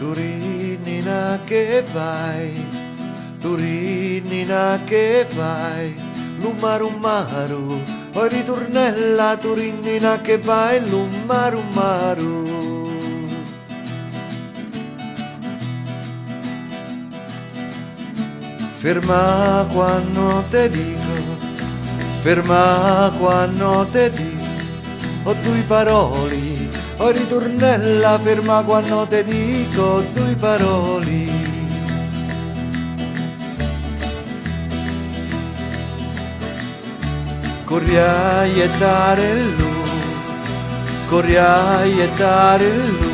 Turinina che vai, Turinina che vai, lummaru maru, poi ritornella, Turinina che vai, lummaru maru. Ferma quando te dico, ferma quando te dico, ho due parole, oh ritornella, ferma quando te dico due parole. Corri a iettare lu, corri a iettare lu,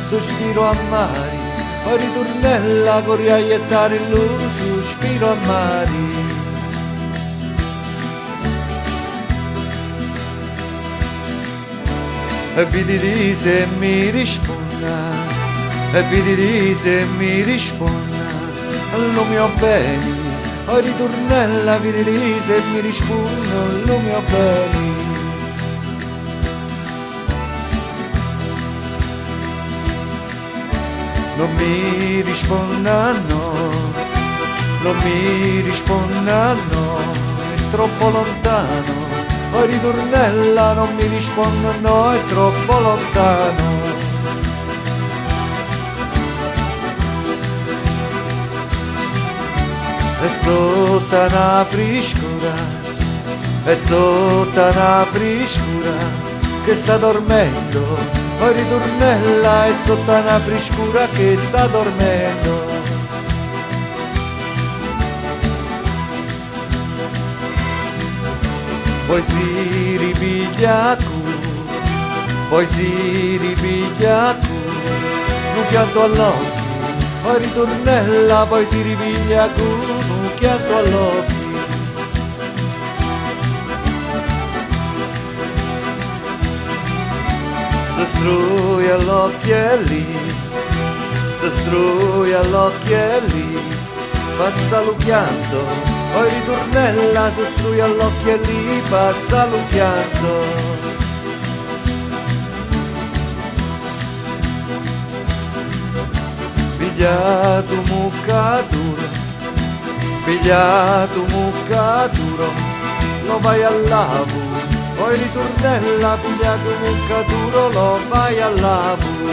sospiro a mari, oh ritornella, corri a iettare lu, sospiro a mari. E vedi se mi risponda, e vedi se mi risponda, lo mio bene, oh ritornella, vedi se mi risponda, lo mio bene. Non mi risponda no, non mi risponda no, è troppo lontano. Oh ritornella, non mi risponde no, è troppo lontano. È sotto una frescura, è sotto una frescura che sta dormendo. Oh ritornella, è sotto una frescura che sta dormendo. Poi si ripiglia cu, poi si ripiglia cu, un pianto all'occhio, poi ritornella, poi si ripiglia cu, un pianto all'occhio. Se struia l'occhielli, se struia l'occhielli, passa lo pianto, poi ritornella, se struia l'occhielli, passa lo pianto. Pigliato muccaturo, pigliato muccaturo, lo vai al lavo, poi ritornella, pigliato muccaturo, lo vai al lavo.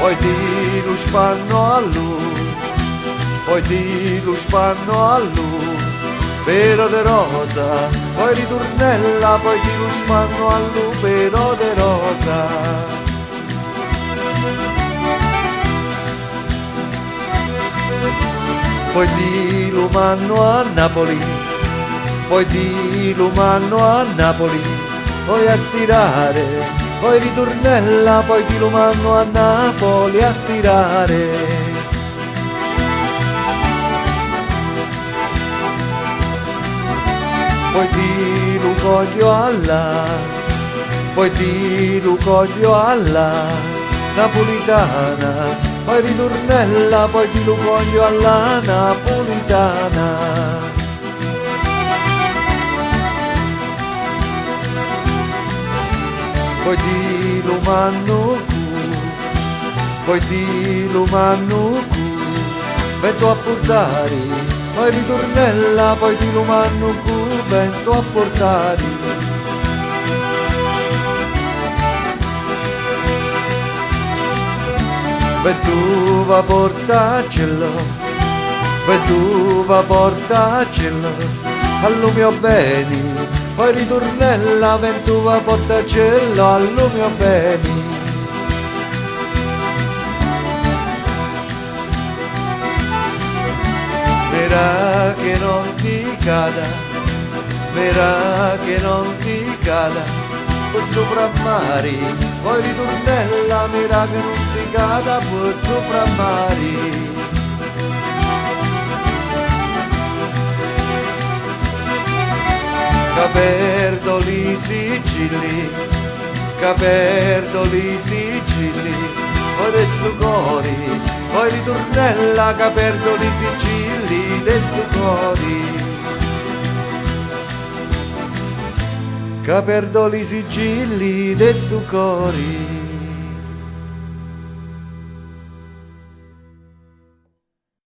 Poi ti lo spanno a lui, poi ti lo spanno a lui, pero de rosa, poi ritornella, poi ti lo spanno a lui, pero de rosa. Poi ti lo manno a Napoli, poi ti lo manno a Napoli, poi a stirare, poi ritornella, poi ti lo manno a Napoli a stirare. Poi ti lo coglio alla, poi ti lo coglio alla napolitana, poi ritornella, poi ti lo coglio alla napolitana. Poi ti lo manno cu, poi ti lo manno cu, vento a portare, poi ritornella, poi ti lo manno cu, vento a portare. Vento va portacelo, vento va portacelo, allo mio bene, poi ritornella, vento va portacelo, allo mio bene. Verà che non ti cada, verà che non ti cada, poi sopra mari, poi ritornella, verà che non ti cada, poi sopra mari. Che perdo li sigilli, che perdo li sigilli, poi resto cori, poi ritornella, che perdo li sigilli, resto cori. Ca perdo li sigilli de stu cori.